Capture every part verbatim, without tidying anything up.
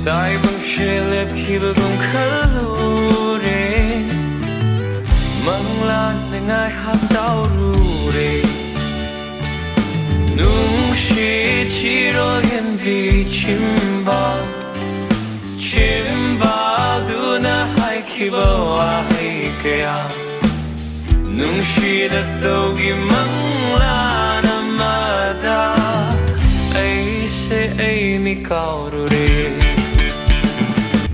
ꯇꯥꯏꯕꯪꯁꯦ ꯂꯦꯞꯈꯤꯕꯒꯨꯝ ꯈꯜꯂꯨꯔꯦ, ꯃꯪꯂꯥꯟꯗ ꯉꯥꯏꯍꯥꯛ ꯇꯥꯎꯔꯨꯔꯦ꯫ ꯅꯨꯡꯁꯤꯠ ꯆꯤꯔꯣꯜ ꯌꯦꯟꯕꯤ ꯆꯤꯝꯕꯥꯜ, ꯆꯤꯝꯕꯥꯜꯗꯨꯅ ꯍꯥꯏꯈꯤꯕ ꯋꯥꯍꯩ ꯀꯌꯥ, ꯅꯨꯡꯁꯤꯗ ꯇꯧꯒꯤ ꯃꯪꯂꯥꯟ ꯑꯃꯗ ꯑꯩꯁꯦ ꯑꯩꯅꯤ ꯀꯥꯎꯔꯨꯔꯦ꯫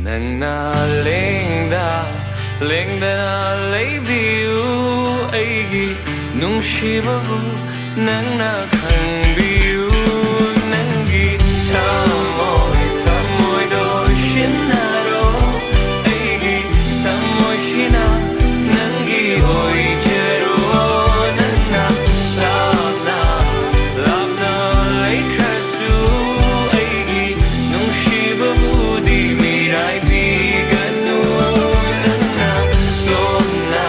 ꯅꯪꯅ ꯂꯦꯡꯗ ꯂꯦꯡꯗꯅ ꯂꯩꯕꯤꯌꯨ, ꯑꯩꯒꯤ ꯅꯨꯡꯁꯤꯕꯕꯨ ꯅꯪꯅ ꯈꯪꯕꯤꯌꯨ꯫ ꯅꯪꯒꯤ ꯊꯃꯣꯏ ꯊꯃꯣꯏꯗꯣ ꯁꯤꯟꯅꯔꯣ, ꯑꯩꯒꯤ ꯊꯃꯣꯏꯁꯤꯅ ꯅꯪꯒꯤ ꯑꯣꯏꯖꯔꯣ꯫ ꯅꯪꯅ ꯂꯥꯞꯅ ꯂꯥꯞꯅ ꯂꯩꯈ꯭ꯔꯁꯨ, ꯑꯩꯒꯤ ꯅꯨꯡꯁꯤꯕꯕꯨꯗꯤ ꯃꯤꯔꯥꯏꯕꯤꯒꯅꯨ꯫ ꯅꯪꯅ ꯂꯣꯟꯅ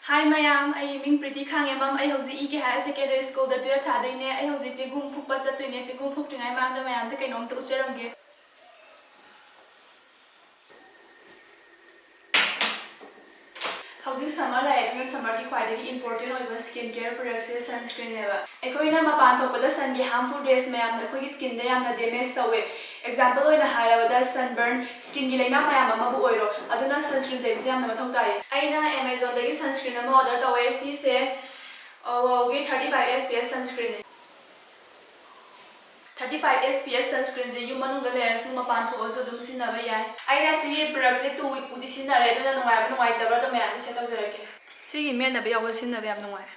ꯍꯥꯏ ꯃꯌꯥꯝ, ꯑꯩꯒꯤ ꯃꯤꯡ ꯄ꯭ꯔꯤꯇꯤ ꯈꯥꯉꯦꯝꯕꯝ꯫ ꯑꯩ ꯍꯧꯖꯤꯛ ꯏ ꯀꯦ ꯍꯥꯌꯔ ꯁꯦꯀꯦꯟꯗꯔꯤ ꯁ꯭ꯀꯨꯜꯗ ꯇꯨꯌꯦꯜꯐ ꯊꯥꯗꯣꯏꯅꯦ꯫ ꯑꯩ ꯍꯧꯖꯤꯛ ꯆꯦꯡꯒꯨꯝ ꯐꯨꯛꯄ ꯆꯠꯇꯣꯏꯅꯦ꯫ ꯆꯦꯡꯒꯨꯝ ꯐꯨꯛꯇ꯭ꯔꯤꯉꯩ ꯃꯃꯥꯡꯗ ꯃꯌꯥꯝꯗ ꯀꯩꯅꯣꯝꯇ ꯎꯠꯆꯔꯝꯒꯦ꯫ ꯍꯧꯖꯤꯛ ꯁꯝꯃꯔ ꯂꯥꯛꯑꯦ, ꯑꯗꯨꯅ ꯁꯝꯃꯔꯒꯤ ꯈ꯭ꯋꯥꯏꯗꯒꯤ ꯏꯝꯄꯣꯔꯇꯦꯟ ꯑꯣꯏꯕ ꯁ꯭ꯀꯤꯟ ꯀꯦꯌꯔ ꯄ꯭ꯔꯗꯛꯁꯦ ꯁꯟꯁ꯭ꯀ꯭ꯔꯤꯟꯅꯦꯕ꯫ ꯑꯩꯈꯣꯏꯅ ꯃꯄꯥꯟ ꯊꯣꯛꯄꯗ ꯁꯟꯒꯤ ꯍꯥꯔꯝꯐꯨꯜ ꯔꯦꯁ ꯃꯌꯥꯝꯅ ꯑꯩꯈꯣꯏꯒꯤ ꯁ꯭ꯀꯤꯟꯗ ꯌꯥꯝꯅ ꯗꯦꯃꯦꯖ ꯇꯧꯋꯦ꯫ ꯑꯦꯛꯖꯥꯝꯄꯜ ꯑꯣꯏꯅ ꯍꯥꯏꯔꯕꯗ ꯁꯟꯕꯔꯟ, ꯁ꯭ꯀꯤꯟꯒꯤ ꯂꯥꯏꯅꯥ ꯃꯌꯥꯝ ꯑꯃꯕꯨ ꯑꯣꯏꯔꯣ, ꯑꯗꯨꯅ ꯁꯟꯁ꯭ꯀ꯭ꯔꯤꯟ ꯇꯩꯕꯁꯦ ꯌꯥꯝꯅ ꯃꯊꯧ ꯇꯥꯏ꯫ ꯑꯩꯅ ꯑꯦꯃꯥꯖꯣꯟꯗꯒꯤ ꯁꯟꯁ꯭ꯀ꯭ꯔꯤꯟ ꯑꯃ ꯑꯣꯔꯗꯔ ꯇꯧꯋꯦ꯫ ꯁꯤꯁꯦ, ꯑ, ꯋꯥꯎꯒꯤ thirty five S P F ꯁꯟꯁ꯭ꯀ꯭ꯔꯤꯟꯅꯦ꯫ Thirty five S P F ꯁꯟꯁ꯭ꯀ꯭ꯔꯤꯟꯁꯦ ꯌꯨꯝ ꯃꯅꯨꯡꯗ ꯂꯩꯔꯁꯨ ꯃꯄꯥꯟ ꯊꯣꯛꯑꯁꯨ ꯑꯗꯨꯝ ꯁꯤꯖꯤꯟꯅꯕ ꯌꯥꯏ꯫ ꯑꯩꯅ ꯁꯤꯒꯤ ꯄ꯭ꯔꯗꯛꯁꯦ ꯇꯨ ꯋꯤꯛꯄꯨꯗꯤ ꯁꯤꯖꯤꯟꯅꯔꯦ, ꯑꯗꯨꯅ ꯅꯨꯡꯉꯥꯏꯕ꯭ꯔꯥ ꯅꯨꯡꯉꯥꯏꯇꯕ꯭ꯔꯥ ꯑꯗꯣ ꯃꯌꯥꯝꯗ ꯁꯤꯌꯔ ꯇꯧꯖꯔꯛꯀꯦ꯫ ꯁꯤꯒꯤ ꯃꯦꯠꯅꯕ ꯌꯥꯎꯕ ꯁꯤꯖꯤꯟꯅꯕ ꯌꯥꯝ ꯅꯨꯡꯉꯥꯏ꯫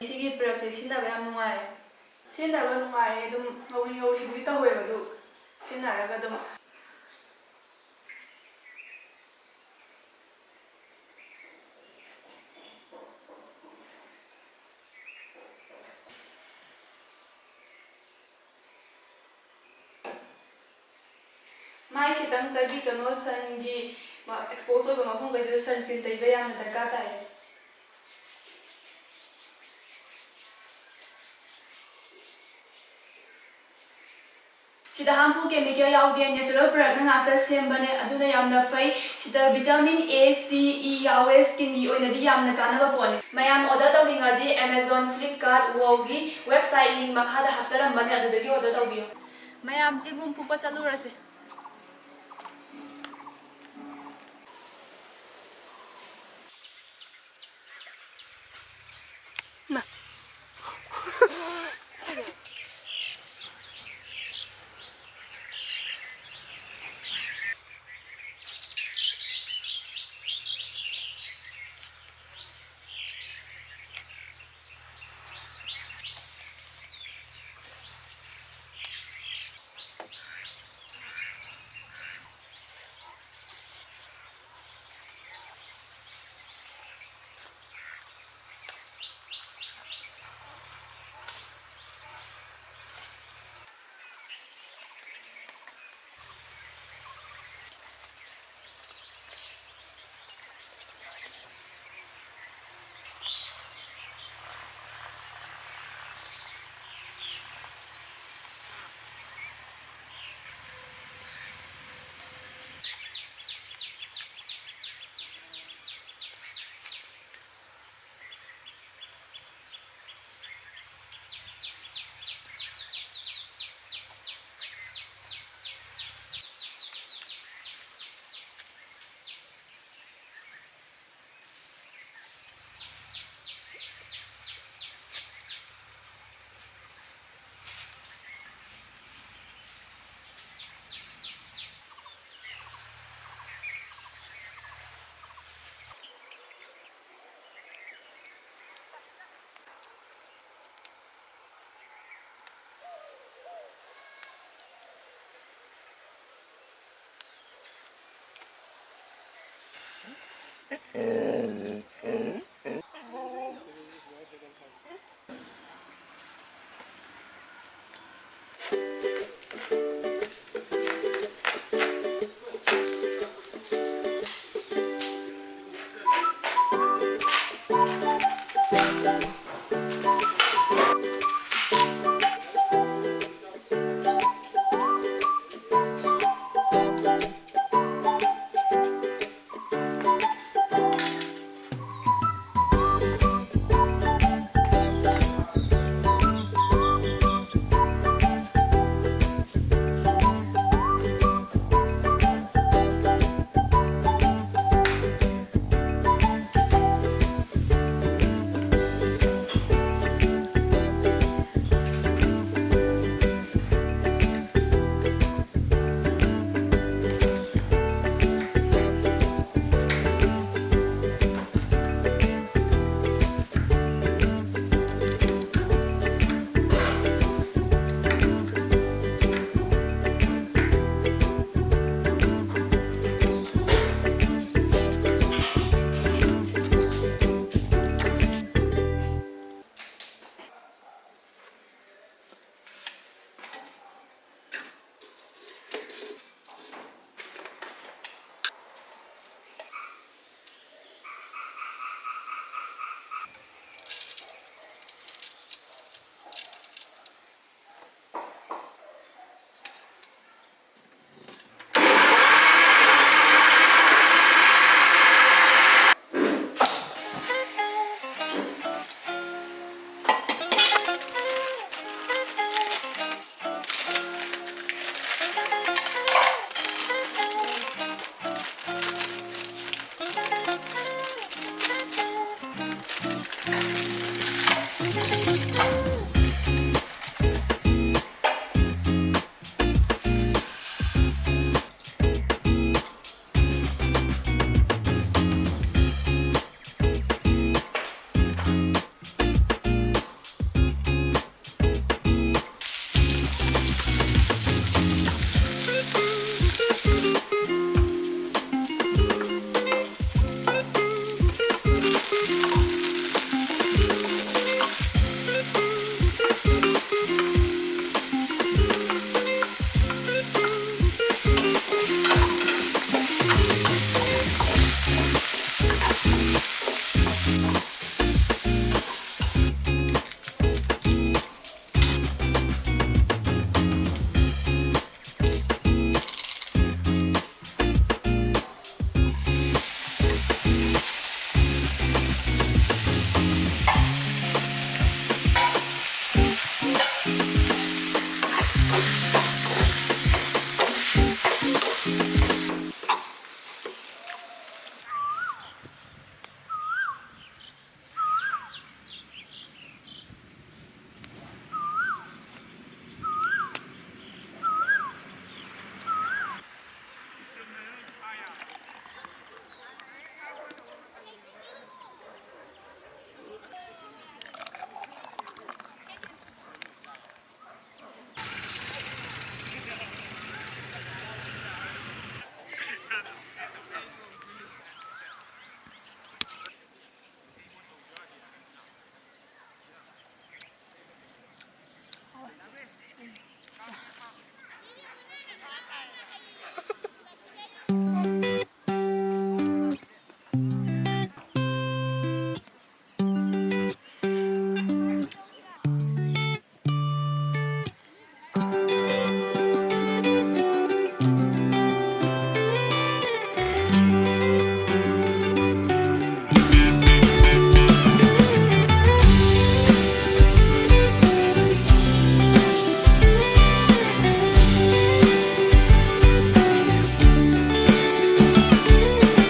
ꯁꯤꯒꯤ ꯄ꯭ꯔꯗꯛꯁꯦ ꯁꯤꯖꯤꯟꯅꯕ ꯌꯥꯝ ꯅꯨꯡꯉꯥꯏꯌꯦ꯫ ꯁꯤꯖꯤꯟꯅꯕ ꯅꯨꯡꯉꯥꯏꯌꯦ, ꯑꯗꯨꯝ ꯉꯧꯔꯤ ꯉꯧꯔꯤꯕꯨꯗꯤ ꯇꯧꯋꯦꯕ, ꯑꯗꯨ ꯁꯤꯖꯤꯟꯅꯔꯒ ꯑꯗꯨꯝ꯫ ꯃꯥꯏ ꯈꯤꯇꯪ ꯇꯩꯕꯤꯒꯅꯣ, ꯁꯟꯒꯤ ꯑꯦꯛꯁꯄꯣꯖ ꯑꯣꯏꯕ ꯃꯐꯝꯈꯩꯗꯨꯗ ꯁꯟꯁꯀ꯭ꯔꯤꯟ ꯇꯩꯕ ꯌꯥꯝꯅ ꯗꯔꯀꯥꯔ ꯇꯥꯏꯌꯦ꯫ ꯁꯤꯗ ꯍꯥꯔꯝꯐꯨꯜ ꯀꯦꯃꯤꯀꯦꯜ ꯌꯥꯎꯗꯦ, ꯅꯦꯆꯔꯦꯜ ꯄ꯭ꯔꯗꯛꯅ ꯉꯥꯛꯇ ꯁꯦꯝꯕꯅꯦ, ꯑꯗꯨꯅ ꯌꯥꯝꯅ ꯐꯩ꯫ ꯁꯤꯗ ꯚꯤꯇꯥꯃꯤꯟ ꯑꯦ, ꯁꯤ, ꯏ ꯌꯥꯎꯋꯦ, ꯁ꯭ꯀꯤꯟꯒꯤ ꯑꯣꯏꯅꯗꯤ ꯌꯥꯝꯅ ꯀꯥꯟꯅꯕ ꯄꯣꯠꯅꯤ꯫ ꯃꯌꯥꯝ ꯑꯣꯔꯗꯔ ꯇꯧꯅꯤꯡꯉꯗꯤ ꯑꯦꯃꯥꯖꯣꯟ, ꯐ꯭ꯂꯤꯞꯀꯥꯔꯠ, ꯋꯥꯎꯒꯤ ꯋꯦꯕꯁꯥꯏꯠ ꯂꯤꯡ ꯃꯈꯥꯗ ꯍꯥꯞꯆꯔꯝꯕꯅꯦ, ꯑꯗꯨꯗꯒꯤ ꯑꯣꯔꯗꯔ ꯇꯧꯕꯤꯌꯨ꯫ ꯃꯌꯥꯝ ꯆꯦꯡꯒꯨꯝ ꯐꯨꯛꯄ ꯆꯠꯂꯨꯔꯁꯦ꯫ ꯃꯥ꯫